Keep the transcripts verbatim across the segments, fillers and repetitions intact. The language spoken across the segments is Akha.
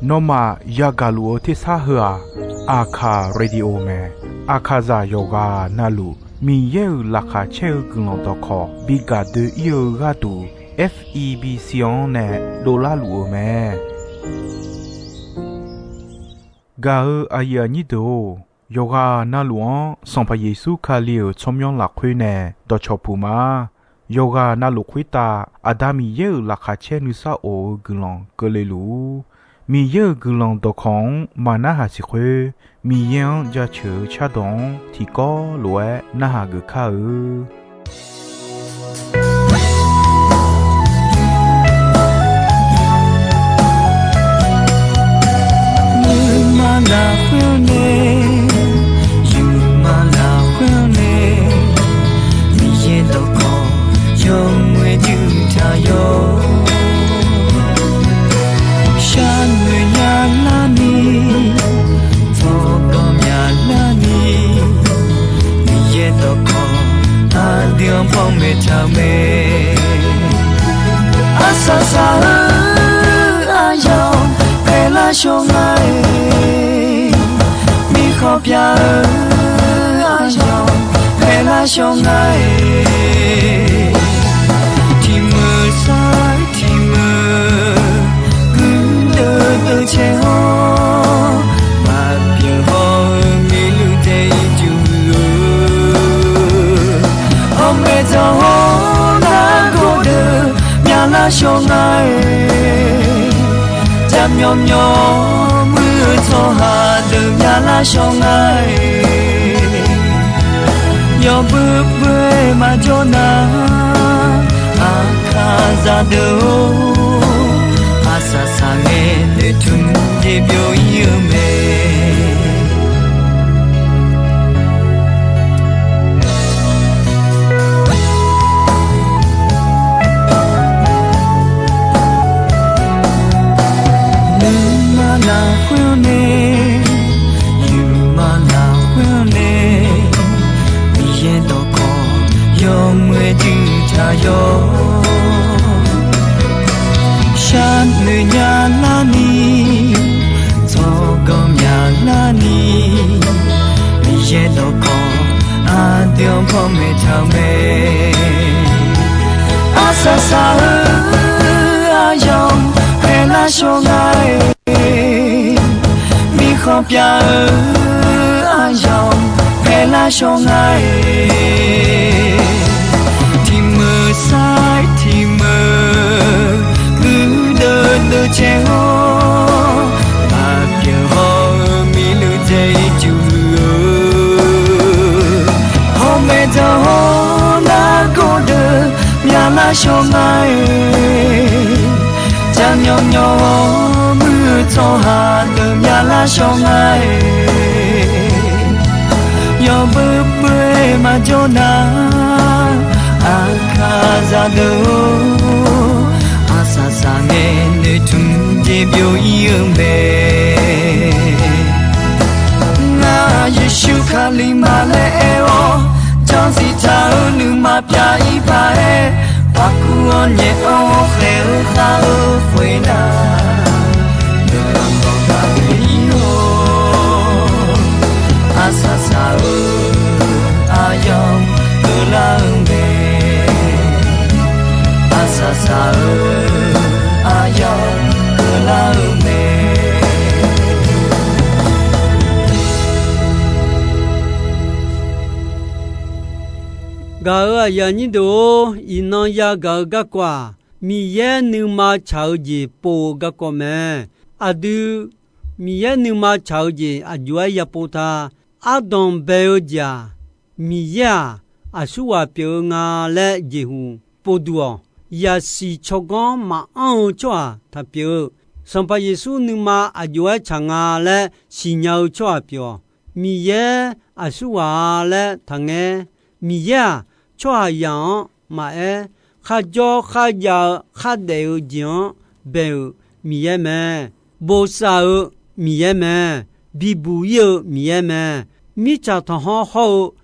Nawmaf yagaq luf-eu tersar heu-aq, Aqkaq Radio mae. Aqkaqzaq yawqghaq navluf Miqyaer-euq laqkhaq caer-eu guiqlanq dawqkawq bi gaq doe-ir-eu gharduq, F E B C-anr nae dovlar luf-eu mae. Gaq-eu aqyuif aqnyir deuq-or, yawqghaq navluf-anr Sanqpaq Yeqsur Kali-euq tsawrmyanr lafkhoer nae dawqcawq puq ma. Yawqghaq navluf khoertav Aqda Miqyaer-euq laqkhaq caer nuisar of-eu guiqlanq keuvle luf-ur. Miqyaer-euq guiqlanq dawqkawq-anr maqnarhaq siq khoer, Miqyaer-anr jaceuq-eu cardawq-anr tiqkawv lof-aer narhaq geuf kar-eu. Nuima lafkhoer nae, yawqma lafkhoer nae, Miqyaer dawqkawq yawmuiq-aer juiq taq yawr. Sharnoeq nya larni, tsawrganr mya larni, Miqyaer dawqkawq aqdui-anr panmaeq taq-eu mae. Arsaq saq-eu aryamq paeqlar shawr nga-aer, mirkhanq pyaq-eu aryamq paeqlar shawr nga-aer, tiqmeuq sar-aer tiqmeuq guirdeuv deuv cae hawr, maqpyeuf hawr-eu miluv dae-ir juq-eu, hawmaeq dzanq hawr nargawr deuq myavlar shawr nga-aer, jaqmyawf myawf muir-eu tsawrhaq deuq myavlar shawr nga-aer, yawbui bui-aer maqjawr nar, Aqkaqzaq deuq-or, arsaq saq ngae noeqtmq jeq byov-ir-eu mae. Nuima lafkhoer nae, yawqma lafkhoer nae, Miqyaer dawqkawq yawmuiq-aer juiq taq yawr. Sharnoeq nya larni, tsawrganr mya larni, Miqyaer dawqkawq aqdui-anr panmaeq taq-eu mae. Arsaq saq-eu aryamq paeqlar shawr nga-aer, mirkhanq pyaq-eu aryamq paeqlar shawr nga-aer, tiqmeuq sar-aer tiqmeuq guirdeuv deuv cae hawr, maqpyeuf hawr-eu miluv dae-ir juq-eu, hawmaeq dzanq hawr nargawr deuq myavlar shawr nga-aer, jaqmyawf myawf hawr muir-eu tsawrhaq deuq myavlar shawr nga-aer, yawbui bui-aer maqjawr nar, Aqkaqzaq deuq-or, arsaq saq ngae noeqtmq jeq byov-ir-eu mae. Ngar Yeqsur Kali ma laer aer-awr, janrziq taq-eu nuima pyaq-ir paq-aer, farkuv-anr nyaef-anr khaeq-eu khar-eu khoernar, nuima dawq taq-euq ir-awr, arsaq saq-eu aryamq keuvlar-eu mae. Arsaq saq-eu aryamq keuvlar-eu mae. Gaq-euq aqyuif aqnyir deuq-or, iqnan yagaq-eu garkawv-aq, Miqyaer nuima tsaq-eu jeq pov-eu garkawv mae. Aqdui Miqyaer nuima tsaq-eu jeq aqjox-aer yapov ta. Ardanq bae-eu jeq-aq, Miqyaer-aq aqsurghaq pyeuf-eu nga laer jeqhuq povduq-awq. Yaqsiq tsawrganr maqanr-eu tsawrhaq taqpyeuf-eu, Sanqpaq Yeqsur nuima aqjox-aer tsaq nga laer siqnya-eu tsawrhaq pyeuf-awq. Miqyaer aqsurghaq-a laer taqngaer. Miqyaer-aq, tsawrhaqzaq-anr maqaer, kharjawr kharjav-eu khardaef-eu jeq-anr bae-euq Miqyaer mae. Bosav-eu Miqyaer mae. Bibuq-ir-eu Miqyaer mae. Mirtsaq tanqhanr hawr-eu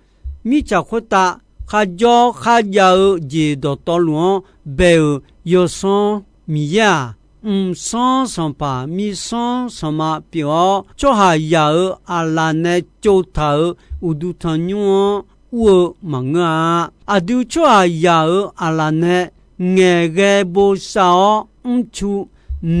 mirtsaq khoertav kharjawr kharjav-eu jeq dawqtawvluf-anr bae-euq Yawsanr Miqyaer-aq, mqsanr sanqpaq mirsanr sanqma pyeuf-awr, tsawrhaqzaq-euq aqlaf nae tsovtaq-euq uqduq tanqnymr-anr ur-eu maqngeur-a. Aqdui tsawrhaqzaq-euq aqlaf nae ngaeqghae bosav-awr mrcu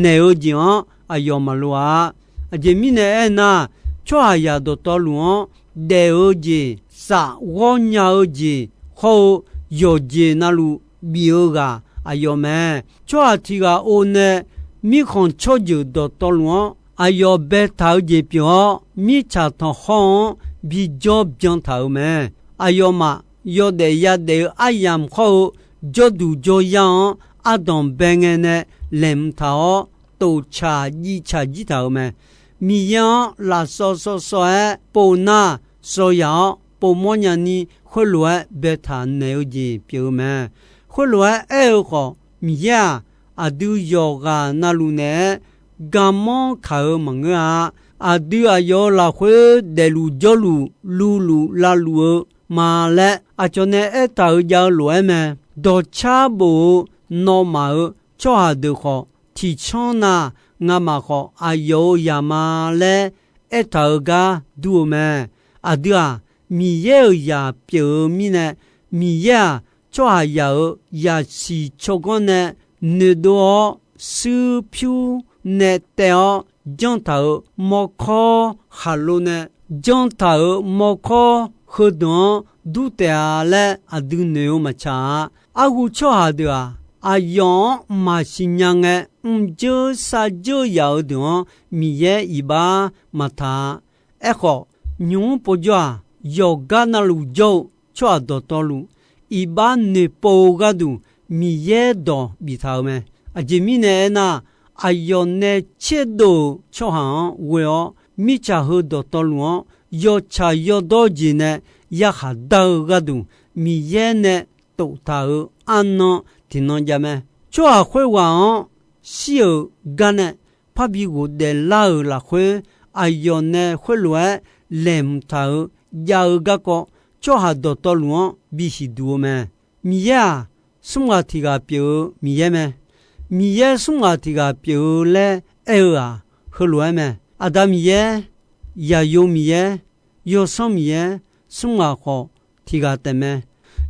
naeq-eu jeq-anr aqyawf maqloq-a. Aqjeq mirnae aernar, tsawrhaqzaq dawqtawvluf-anr daef-eu jeq, saf ghawr nya-eu jeq hawr-eu yawqjeq navluf bif-eu ghaq aqyawf mae. Tsawrhaq tiq ghaq o nae mirkhanq tsawrjeuq dawqtawvluf-anr aqyawf baetaq-eu jeq pyeuf-awr, mirtsaq tanqkhawr-anr bijawr byan taq-euq mae. Aqyawfmaf yawdaef yadaef-eu aryamq hawr-eu jawrduq jawryar-anr ardanq bae ngae nae laeqhmq taq-awr, toftsaq jivtsaq jir taq-euq mae. Miqyaer-anr lafsawv sawv sawv-aer pov nar, sawv yaq-awr povmawr nyani khoerlof-aer baetaq naeq-eu jeq pyeuf-eu mae. Khoerlof-aer aer-eu khawf, Miqyaer-aq, aqdui yawqghaq navluf naeq-aer garmanr kaq-eu maqngeur-a. Aqdui aqyawf-euq lafkhoer daefluf jawrluf luvluf lavluf-eu ma laer aqcawq nae aertaq-euq jav-eu lof-aer mae. Dawqcar bof-eu nawmaf-euq tsawrhaq deuq khawf, tiqcanr na ngamaf khawf aqyawf-euq zaq ma laer aertaq-euq gar dur-eu mae. Aqdui-aq, Miqyaer-euq zaq pyeuf-eu mirnae, Miqyaer-aq, tsawrhaqzaq-euq zaqsiq tsawrganr nae noeqdov-awr, shuir pyur nae taev-awr janr taq-euq mawrkawr khaqlo nae janr taq-euq mawrkawr heudeuq-anr dur taef-a laer aqdui noeq-eu maqtsaq-a. Arhu tsawrhaq deuq-aq, aqyawf-anr maqsiq nya ngae, mrjeur sarjeur yaf-eu deuq-anr Miqyaer iqbax maqtaq-a. Aerkhawf, nymq-mr povjawr-aq, yawqgar navluf jawr-eu tsawrhaq dawqtawvluf, iqbax noeqpov-eu gharduq Miqyaer dawq biftaq-euq mae. Aqjeq mirnae aernar, aqyawf nae tserdov-euq tsawrhaq-anr ghoe-awr, mirtsaq heu dawqtawvluf-anr yawtsaq yawdawr jeq nae yarkhaq dar-eu gharduq, Miqyaer nae toftaq-euq arnan tiqnan jav mae. Tsawrhaq khoerghaq-anr shir-euq gar nae parbi ghofdaef lar-euq lafkhoer, aqyawf nae khoerlof-aer laeqhmq taq-euq jav-eu garkawv, tsawrhaq dawqtawvluf-anr bisiq duq-eu mae. Miqyaer-aq, smr ghaq tiq ghaq pyeuf-eu Miqyaer mae. Miqyaer smr ghaq tiq ghaq pyeuf-eu laer aer-eu-aq, heulof-aer mae. Aqda Miqyaer, Zaqyo Miqyaer, Yawsanr Miqyaer, smr ghaq khawf tiq ghaq taef mae.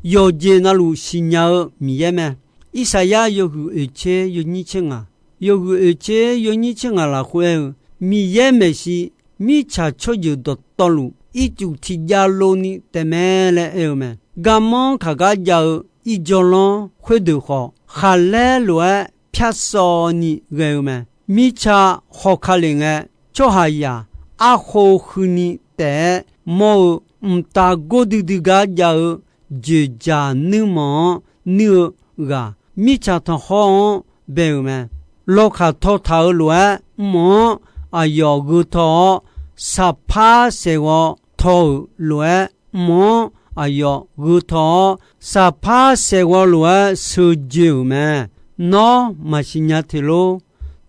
Yawqjeq navluf siqnya-eu Miqyaer mae. Irsaqyar yawhuiq oeq tser yawnyir tser ngaq, yawhuiq oeq tser yawnyir tser ngaq lafkhoer aer-eu, Miqyaer maeqshi mirtsaq tsawrjeuq dawqtawvluf ircuf tiqjav lov ni taef mae laer aer-eu mae. Garmanr kaq gar jav-eu irjawr lanr khoerdeuq khawf, khaqlaer lof-aer pyar sawv ni ghae-eu mae. Mirtsaq khawkale ngae, tsawrhaqzaq arkhof huini taef-aer mawr-eu mqtav gordui dui gar jav-eu dzoeqdzaq nuirmanq-anr nuir-eu ghaq, mirtsaq tanqkhawr-anr bae-euq mae. Lawkaq tawtaq-euq lof-aer mq-anr aqyawf gheu taw-awr, saqpar saeqghawv taw-euq lof-aer mq-anr aqyawf gheu taw-awr, saqpar saeqghawv lof-aer sheujoe-euq mae. Nawr maqsiq nya te lor?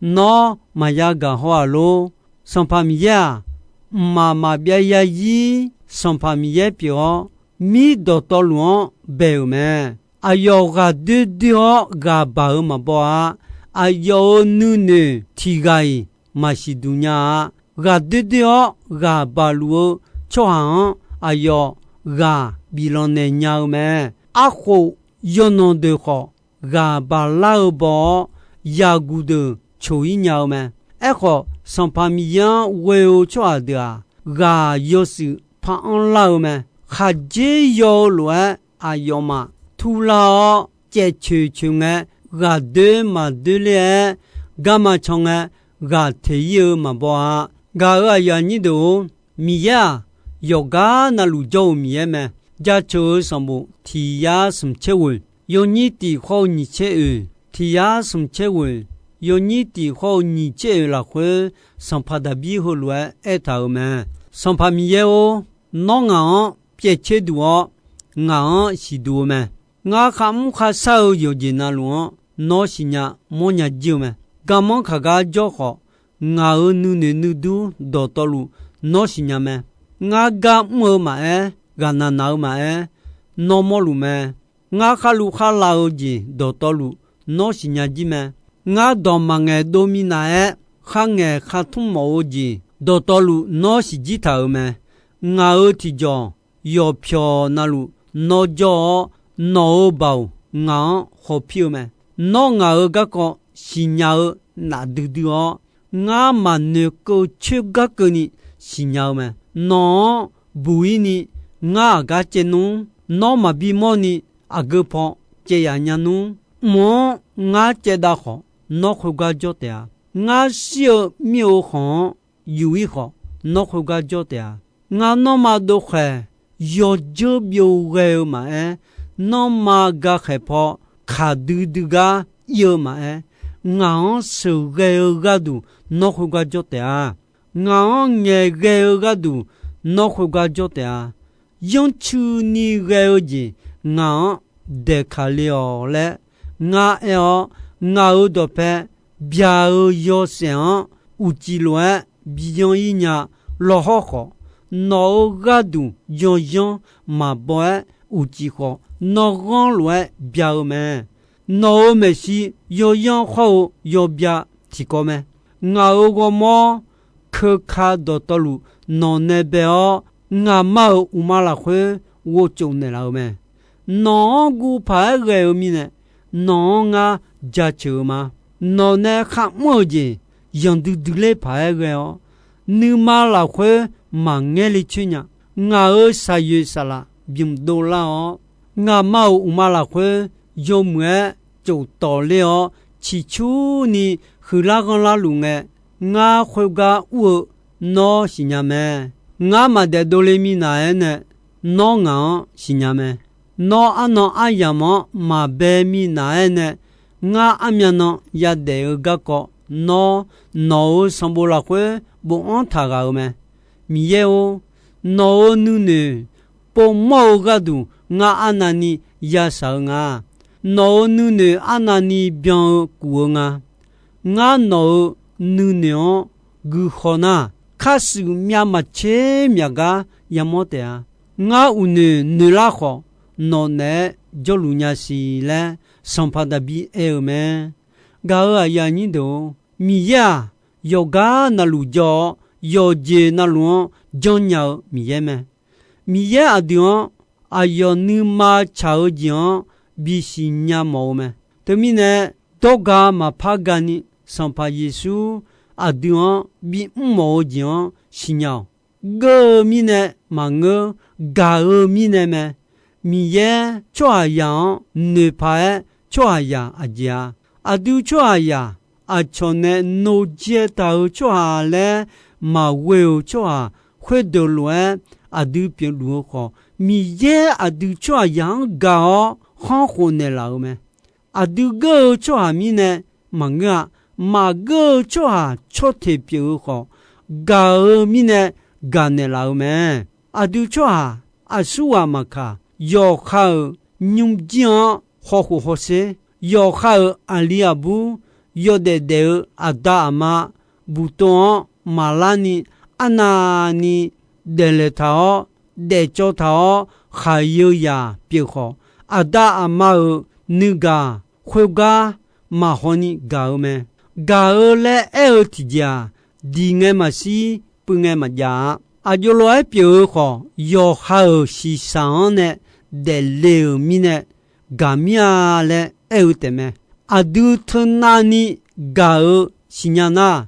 Nawr maqya gaq haw-aq lor? Sanqpaq Miqyaer-aq, mqmaq maqbyav zarzir Sanqpaq Miqyaer pyeuf-awr, mir dawqtawvluf-anr bae-euq mae. Aqyawf ghaqdoer doer-awr ghaq baq-euq maqbaw-a. Aqyawf-euq nuinoeq tiq ghaq-iq maqsiq duq nya-a. Ghaqdoer doer-awr ghaq baq luf-eu tsawrhaq-anr aqyawf ghaq biflanq naeq nya-eu mae. Arkhof yawqnan deuq khawf, ghaq baq lar-eu baw-awr, yaqguq deuq coq-ir nya-eu mae. Aerkhawf, Sanqpaq Miqyaer-anr ghoe-eu tsawrhaq deuq-aq, ghaq yawshuif par anrlar-eu mae. Khaqdzer yaw-eu lof-aer aqyawfmaf turlar-awr, caevcoeq coeq ngae, ghaqdoer maqdoer ler-aer, garma can ngae, ghaq teq-ir-eu maqbaw-a. Gaq-euq aqyuif aqnyir deuq-or, Miqyaer-aq, yawqgar navluf jawr-eu Miqyaer mae. Jaceuq-eu sanqbof tiq yar smq tser ghoeq, yawnyir tiq khawr-eu nyiq tser oeq, tiq yar smq tser ghoeq, yawnyir tiq khawr-eu nyiq tser oeq lafkhoer, Sanqpaq Daqbir heulof-aer aertaq-euq mae. Sanqpaq Miqyaer-or, nawr ngaq-anr pyaev tser duq-awr, ngaq-anr siqduq-eu mae. Ngar kharmr kharshar-eu yawqjeq navluf-anr nawr siqnya mawrnya jir-eu mae. Garmanr kaq gar jawr khawf, ngaq-euq nuinoeq nuidur dawqtawvluf nawr siqnya mae. Ngar gar mr-eu maqaer, ghaqnaq naq-eu maqaer, nawr mawrluf mae. Ngar kharluf kharlav-eu jeq dawqtawvluf nawr siqnya jir mae. Ngar dawq maqngaeq dov minav-aer, kharngaeq khartmr mawf-eu jeq dawqtawvluf nawr siqjir taq-euq mae. Ngaq-euq tiqjawq yawqpyawq navluf nawr jawr-awr, nawq-euq baoq ngaq-anr hawpir-eu mae. Nawr ngaq-euq garkawv siqnya-eu nafdui dui-awr, ngar maqnoeqkeuv coer gar keuvni siqnya-eu mae. Nawq-anr buq-ir ni ngar aqgar caev nmr. Nawr maqbi mawrni aqgeu paw caev yaf nya nmr. Mq-anr ngar caevdav khawf, nawr khoergar jawr taef-a. Ngar shir-eu mir-eu khanq-anr yuf-ir khawf, nawr khoergar jawr taef-a. Ngar nanrma dovkhaeq yawdzeur byov ghae-eu maqaer, nanrma gakhaeq paw kaqdui dui gar ir-eu maqaer, ngaq-anr sheuqghae-eu gharduq nawr khoergar jawr taef-a. Ngaq-anr ngaeqghae-eu gharduq nawr khoergar jawr taef-a. Yanrcuini ghae-eu jeq ngaq-anr daeqkaq le-awq laer ngar aer-awr, ngaq-euq dawqpae byaq-eu yawshaef-anr uqcif lof-aer bi yanr-ir nya lawqhawr khawf, nawq-euq gharduq yawyanr maqbaw-aer uqcif khawf, nawr ghanr lof-aer bya-eu mae. Nawq-euq maeqshi yawyanr khawr-eu yawbya tiqkawv mae. Ngaq-euq ghawrmawr keuka dawqtawvluf nawq nae bae-awr, ngaqma-euq uqma lafkhoer ghovtsof naeqlaf-eu mae. Nawq-anr guv paq-aer ghae-eu mirnae, nawq-anr ngar jaceuq-eu ma. Nawq nae kharmr-eu jeq yanqdui dui ler paq-aer ghae-awr, nuima lafkhoer maqngaer le coer nya. Ngaq-euq shaqyoeq saqlaq bymq dovlar-awr, ngaqma-euq uqma lafkhoer yawmuiq-aer tsof tawq ler-awr, ciqcurni huiqlar ghanrlar luf ngae, ngar khoergar ur-eu nawr siqnya mae. Ngar maqdaef dovle minav-aer nae, nawr ngaq-anr siqnya mae. Nawr arnan aryamq-anr maqbae minav-aer nae, ngar armyannan yadaef-eu garkawv nawr nawq-euq sanqbof lafkhoer bofanr taq ghaq-eu mae. Miqyaer-or, nawq-euq nuinoeq povmawr-eu gharduq ngar arnavni yashaq-eu nga. Nawq-euq nuinoeq arnavni byan-eu kuf-eu nga. Ngar nawq-euq nuinoeq-anr guihaw nar, karshuif myav maqtser myaq gar yamawr taef-a. Ngar uqnoeq noeqlar khawf, nawq naeq-aer jawrluf nya siq laer, sanqpaq Daqbir aer-eu mae. Gaq-euq aqyuif aqnyir deuq-or, Miqyaer-aq, yawqgar navluf jawr-awr, yawqjeq navluf-anr janrnya-eu Miqyaer mae. Miqyaer aqdui-anr aqyawf nuima tsaq-eu jeq-anr bisiq nya mawf-eu mae. Teumirnae, dawrga maqpar gani Sanqpaq Yeqsur aqdui-anr bimr mawf-eu jeq-anr siqnya-awq. Geur-eu mirnae maqngeur, gaq-eu mirnae mae. Miqyaer tsawrhaqzaq-anr noeqpaq-aer tsawrhaqzaq aqjeq-a. Aqdui tsawrhaqzaq aqcawq nae noqjae taq-euq tsawrhaq laer maqghoe-euq tsawrhaq khoerdeuq lof-aer aqdui pyeufluf-eu khawf, Miqyaer aqdui tsawrhaqzaq-anr gaq-awr khanrkhof naeqlaf-euq mae. Aqdui geur-eu tsawrhaq mirnae maqngeur-a. Maqgeur-eu tsawrhaq tsawrteq pyeuf-eu khawf, gaq-eu mirnae gaqnaeq laf-eu mae. Aqdui tsawrhaq aqsurghaq maqkaq, yawqha-euq nymrjir-anr hawkhof hawsher, yawqha-euq aqli aqbur, yawdaef daef-eu aqda aqma buqtov-anr maqlarni, arnavni daeflaeq taq-awr, daefcawv taq-awr, khaqyeu zaq pyeuf khawf, aqda aqma-euq nuigaq khoergar maqhaw ni gaq-eu mae. Gaq-eu laer aer-eu tiqjeq-aq, diq ngae maqshir, puiv ngae maqjav-a. Aqjox lof-aer pyeuf-eu khawf, yawqha-euq shiqshaq-anr nae daefle-euq mirnae gaq mir-a laer aer-eu taefmae. Aqdui teunavni gaq-eu siqnya nar,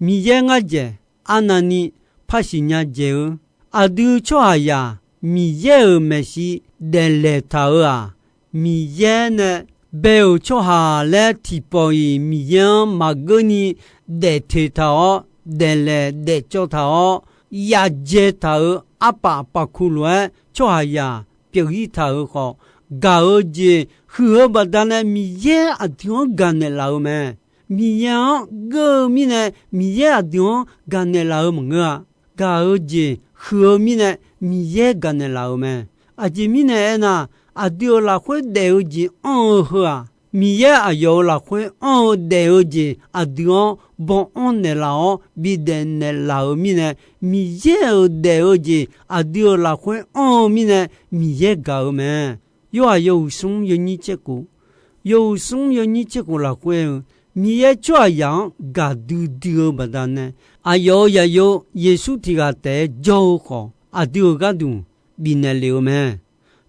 Miqyaer ngar dzaeq arnavni par siqnya dzaeq-eu. Aqdui tsawrhaqzaq Miqyaer-euq maeqshi daeflaeq taq-euq-aq, Miqyaer nae bae-euq tsawrhaq laer tiqpawf-iq Miqyaer-anr maqgeurni daefteq taq-awr, daeflaeq daefcawv taq-awr, yadzae taq-euq arpaf pafkuv lof-aer tsawrhaqzaq pyeuf-ir taq-euq khawf, gaq-eu jeq huiq-eu baqdanae Miqyaer aqdui-anr gaqnaeq laf-eu mae. Miqyaer-anr geur-eu mirnae Miqyaer aqdui-anr gaqnaeq laf-eu maqngeur-a. Gaq-eu jeq huiq-eu mirnae Miqyaer gaqnaeq laf-euq mae. Aqjeq mirnae aernar, aqdui-euq lafkhoer daef-eu jeq anr-eu heu-aq, Miqyaer aqyawf-euq lafkhoer anr-eu daef-eu jeq aqdui-anr baw anr naeqlaf-awr bidaef naeqlaf-euq mirnae, Miqyaer-euq daef-eu jeq aqdui-euq lafkhoer anr-eu mirnae Miqyaer gaq-eu mae. Yorhaq yawhuiq smr yawnyir tserkhof, yawhuiq smr yawnyir tserkhof lafkhoer-eu, Miqyaer tsawrhaqzaq-anr gaqdui dui-eu baqdanae, aqyawf-euq zaqyo Yeqsur tiq ghaq taef-aer jawr-eu khawf, aqdui-euq gharduq bifnaeq lef-eu mae.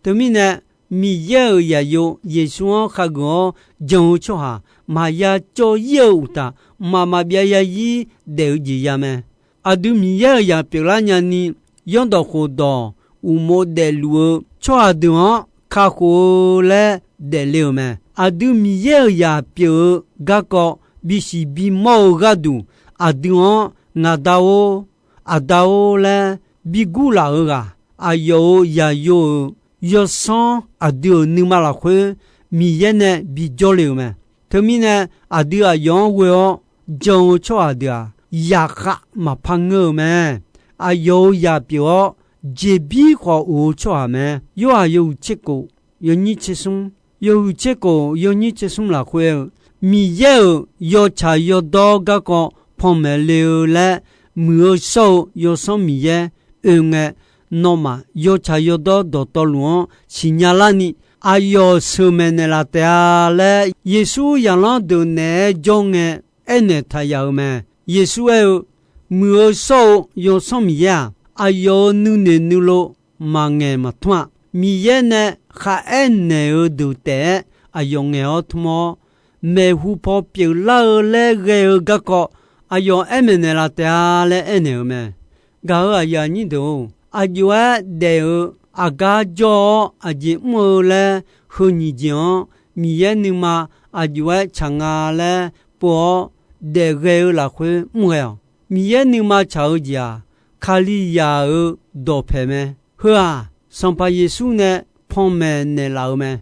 Teumirnae, Miqyaer-euq zaqyo Yeqsur-anr khageuf-awr jan-eu tsawrhaq maqya cawv-ir-eu uqtaf, mqmaq maqbyav yazir daef-eu jeq ya mae. Aqdui Miqyaer-euq zaq pyeuflar nyani, zanrdawq khofdawq uqmov daefluf-eu tsawrhaq deuq-anr kakhof-eu laer daefle-euq mae. Aqdui Miqyaer-euq zaq pyeuf-eu garkawv bisiq bimawr-eu gharduq, aqdui-anr ngaqda-or, aqda-or laer bi gurlaf-eu ghaq, aqyawf-euq zaqyo-euq yawsanr, aqdui-euq nuima lafkhoer Miqyaer nae bijawr le-euq mae. Teumirnae, aqdui aqyawf-anr ghoe-awr jan-eu tsawrhaq deuq-aq, zaqkhav maqpar ngeur-eu mae. Aqyawf-euq zaq pyeuf-awr, jeqbir khawf of-eu tsawrhaq mae. Yorhaq yawhuiq tser kof, yawnyir tser smr, yawhuiq tser kof yawnyir tser smr lafkhoer-eu, Miqyaer-euq yawtsaq yawdawr garkawv panmaeq le-eu laer, muiq-eu shawr-eu Yawsanr Miqyaer oe ngae, nawmaf yawtsaq yawdawr dawqtawvluf-anr siqnya larni, aqyawf sheuqmaeq naeqlaf taef-a laer, Yeqsur zaqlanr deuq naeq-aer jawr ngae aernaeq taq yaf-euq mae. Yeqsur aer-eu, Muiq-eu shawr-eu Yawsanr Miqyaer-aq, aqyawf-euq nuinoeq nuilov maqngaeq maqtmr-a. Miqyaer nae kharaer naeq-eu deuq taef-aer aqyawf ngaeq-awr tmr-awr, maeqhu paw pyeuflar-eu laer ghae-eu garkawv, aqyawf aer maeqnaeq laf taef-a laer aernaeq-eu mae. Gaq-euq aqyuif aqnyir deuq-or, aqjox-aer daef-eu aqgar jawr-awr aqjeq mr-eu laer heu nyiq jeq-anr Miqyaer nuima aqjox-aer tsaq nga laer pov-awr daef ghae-eu lafkhoer mr ghae-awq. Miqyaer nuima tsaq-eu jeq-aq, Kalizaq-euq dawqpaeq mae. Heu-aq, Sanqpaq Yeqsur nae panmaeq naeqlaf-eu mae.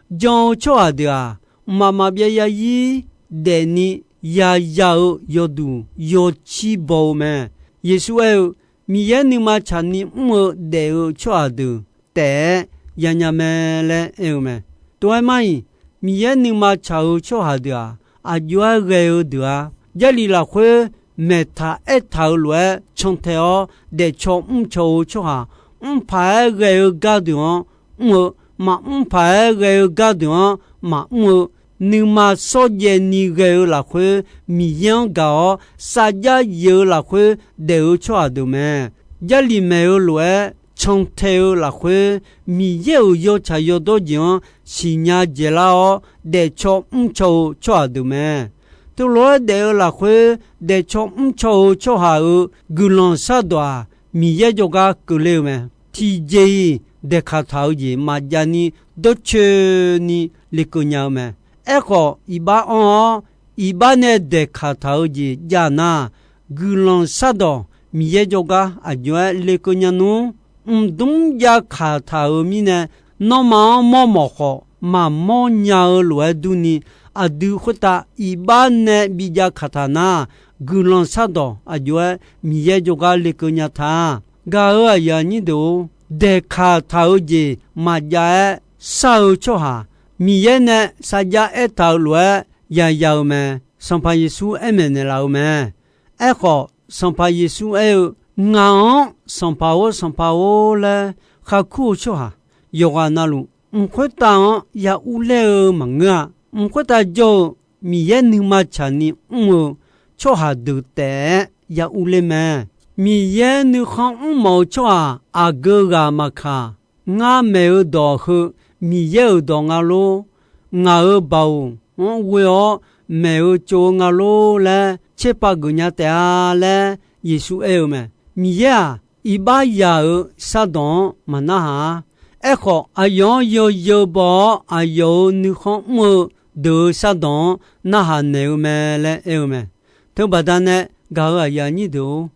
Jan-eu tsawrhaq deuq-aq, mqmaq maqbyav yazir daefni yaya-eu yawduq yawcir baw-eu mae. Yeqsur aer-eu, Miqyaer nuima tsaqni mr-eu daef-eu tsawrhaq deuq taef-aer yanya mae laer aer-eu mae. Tov-aer mar-iq, Miqyaer nuima tsaq-eu tsawrhaq deuq-aq, aqjox-aer ghae-eu deuq-a. Jarlif lafkhoer maeqtaq aertaq-eu lof-aer cantae-awr daefcaw mrcaw-eu tsawrhaq, mrpaq-aer ghae-eu gardeuq-anr mr-eu, maqmr paq-aer ghae-eu gardeuq-anr maqmr-eu, nuima shawrjaev ni ghae-eu lafkhoer Miqyaer-anr gaq-awr, sarjax yif-eu lafkhoer daef-eu tsawrhaq deuq mae. Jarlif maeq-eu lof-aer cantae-eu lafkhoer, Miqyaer-euq yawtsaq yawdawr jeq-anr siqnya dzaeqlar-awr, daefcaw mrcaw-eu tsawrhaq deuq mae. Teulof-aer daef-eu lafkhoer daefcaw mrcaw-eu tsawrhaq-euq guiqlanq shardawq-aq, Miqyaer jawrgar keuvler-eu mae. Tiqjeq-iq daeqkaq taq-eu jeq maqjav ni dawrcoeni lekeuv nya-eu mae. Aerkhawf, iqbax anr-awr, iqbax nae daeqkaq taq-eu jeq jav nar, guiqlanq shardawq Miqyaer jawrgar aqjox-aer lekeuv nya nmr. Mqdmr jav kaq taq-euq mirnae, nanrma-anr mawrmawf khawf maqmawr nya-eu lof-aer durni, aqdui khoertav iqbax nae bijav kaq taq nar, guiqlanq shardawq aqjox-aer Miqyaer jawrgar lekeuv nya ta. Gaq-euq aqyuif aqnyir deuq-or, daeqkaq taq-eu jeq maqjav-aer shar-eu tsawrhaq, Miqyaer nae sarjax aertaq-eu lof-aer yaya-eu mae. Sanqpaq Yeqsur aer maeqnaeq laf-eu mae. Aerkhawf, Sanqpaq Yeqsur aer-eu, Ngaq-anr Sanqpaq-or, Sanqpaq-or laer kharkur-eu tsawrhaq yawqghaq navluf, mq khoertav-anr ya urler-eu maqngeur-a. Mq khoertav jawr-eu Miqyaer nuima tsaqni mr-eu tsawrhaq deuq taef-aer ya urler mae. Miqyaer nuikhanr mrmawf-eu tsawrhaq aqgeu ghaq maqkaq, ngar maeq-eu dawq heu Miqyaer-euq dawq nga lor. Ngaq-euq baoq-anr ghoe-awr maeq-eu tsov-eu nga lor laer tserpav geufnya taef-a laer Yeqsur aer-eu mae. Miqyaer-aq, iqbax yaq-euq shardawq-anr maqnarhaq-ar. Aerkhawf, aqyawf-anr yawzeu baw-awr aqyawf-euq nuikhanr mr-eu deuq-euq shardawq-anr narhaq naeq-eu mae laer aer-eu mae. Teubaqda nae gaq-euq aqyuif aqnyir deuq-or,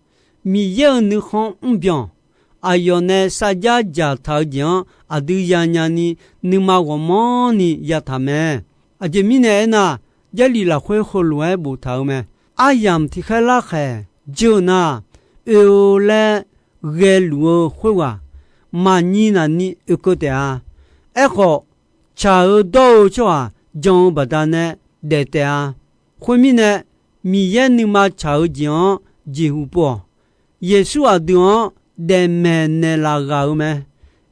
Miqyaer-euq nuikhanr mrbyan, aqyawf nae sarjax dzaqtaq-eu jeq-anr aqdui yanya ni nuima ghawqmanrni yataq mae. Aqjeq mirnae aernar, Jarlif lafkhoer heulof-aer boftaq-eu mae. Aryamq tiqkhaer larkhaeq jir-eu nar, oe-eu laer ghaeluf-eu khoerghaq maqnyir nafni oekeuv taef-a. Aerkhawf, tsaq-eu dawr-eu tsawrhaq jan-eu baqdanae daef taef-a. Khoermirnae, Miqyaer nuima tsaq-eu jeq-anr jeqhu pov-awq. Yeqsur aqdui-anr daefmaeq naeqlaf ghaq-euq mae.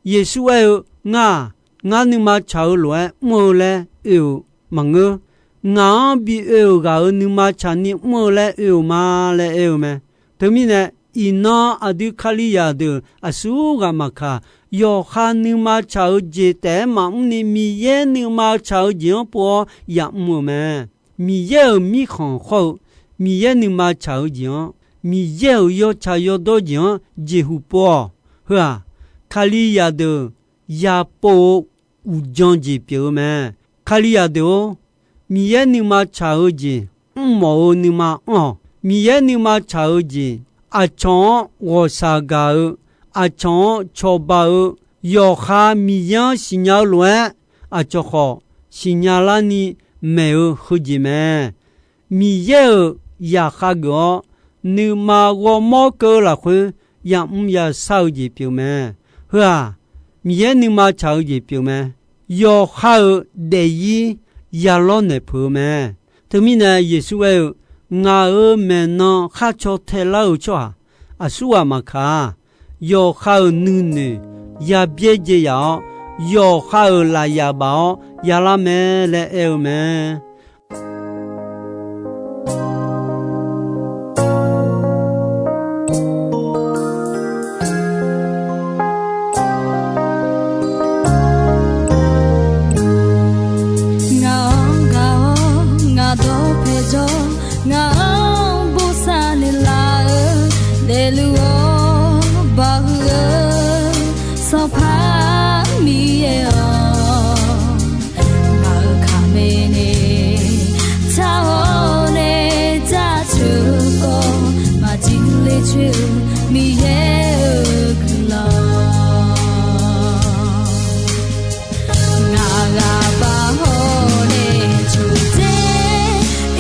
Yeqsur aer-eu, Ngar-aq, ngar nuima tsaq-eu lof-aer mr-eu laer oe-euq maqngeur. ngaq-anr bi oe-euq ghaq-euq nuima tsaqni mr-eu laer oe-euq ma laer aer-eu mae. Teumirnae, iqnan aqdui Kalizaq deuq aqsurghaq maqkaq, yawqha nuima tsaq-eu jeq taef-aer maqmr ni Miqyaer nuima tsaq-eu jeq-anr pov-awr yamr-euq mae. Miqyaer-euq mirkhanq khawr-eu, Miqyaer nuima tsaq-eu jeq-anr, Miqyaer-euq yawtsaq yawdawr jeq-anr jeqhu pov-awq. Heu-aq, Kalizaq deuq yapov-eu uqdzan jeq pyeuf-eu mae. Kalizaq deuq-or, Miqyaer nuima tsaq-eu jeq mrmawf-eu nuima anr-awq. Miqyaer nuima tsaq-eu jeq, aqcawq-anr ghawqshaq gaq-eu, aqcawq-anr cawba-eu, yawqha Miqyaer-anr siqnya-eu lof-aer, aqcawq khawf siqnya larni maeq-eu heujeq mae. Miqyaer-euq zaqkhav geuf-awr, nuima ghawrmawr keuv-eu lafkhoer yamr yashar-eu jeq pyeuf mae. Heu-aq, Miqyaer nuima tsaq-eu jeq pyeuf mae. Yawqha-euq daefzir yalawr naeq peuq-eu mae. Teumirnae Yeqsur aer-eu, Ngaq-euq maeqnan khar caw tae lar-euq tsawrhaq aqsurghaq maqkaq-a. Yawqha-euq nuinoeq yabyaer dzae yaf-awr, yawqha-euq lafyaf baf-awr yalar mae laer aer-eu mae. Ngaq-anr gaq-awr ngaq dawqpae jawr, ngaq-anr bosav naeqlaf-eu, daefluf-awr bawhuiq-eu Sanqpaq Miqyaer-awq. Ngaq-euq kaqmae nae taq-awr nae jaceuq-eu khawf, maqjir ler coer-eu Miqyaer-euq guiqlanq. Ngaq ghaq baq hawr nae coqdzae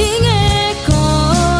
ir ngae khawf,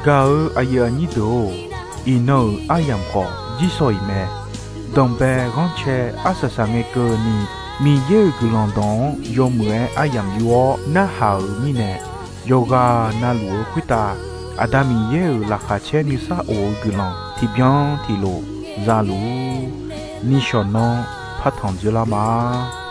Gaq-eu aqyuif aqnyir deuq-or, iqnan-euq aryamq khawf jirsawq iq mae. Danqbae ghanrcae arsaq saqngae keuvni, Miqyaer-euq guiqlanq dawq-anr yawmuiq-aer aryamq yur-awr narhaq-euq mirnae, yawqghaq navluf-eu khoertav Aqda Miqyaer-euq laqkhaq caer nuisar of-eu guiqlanq tiqbyan tiqlof za luf-ur. Nishawq nanr partanq dzoerlar ma.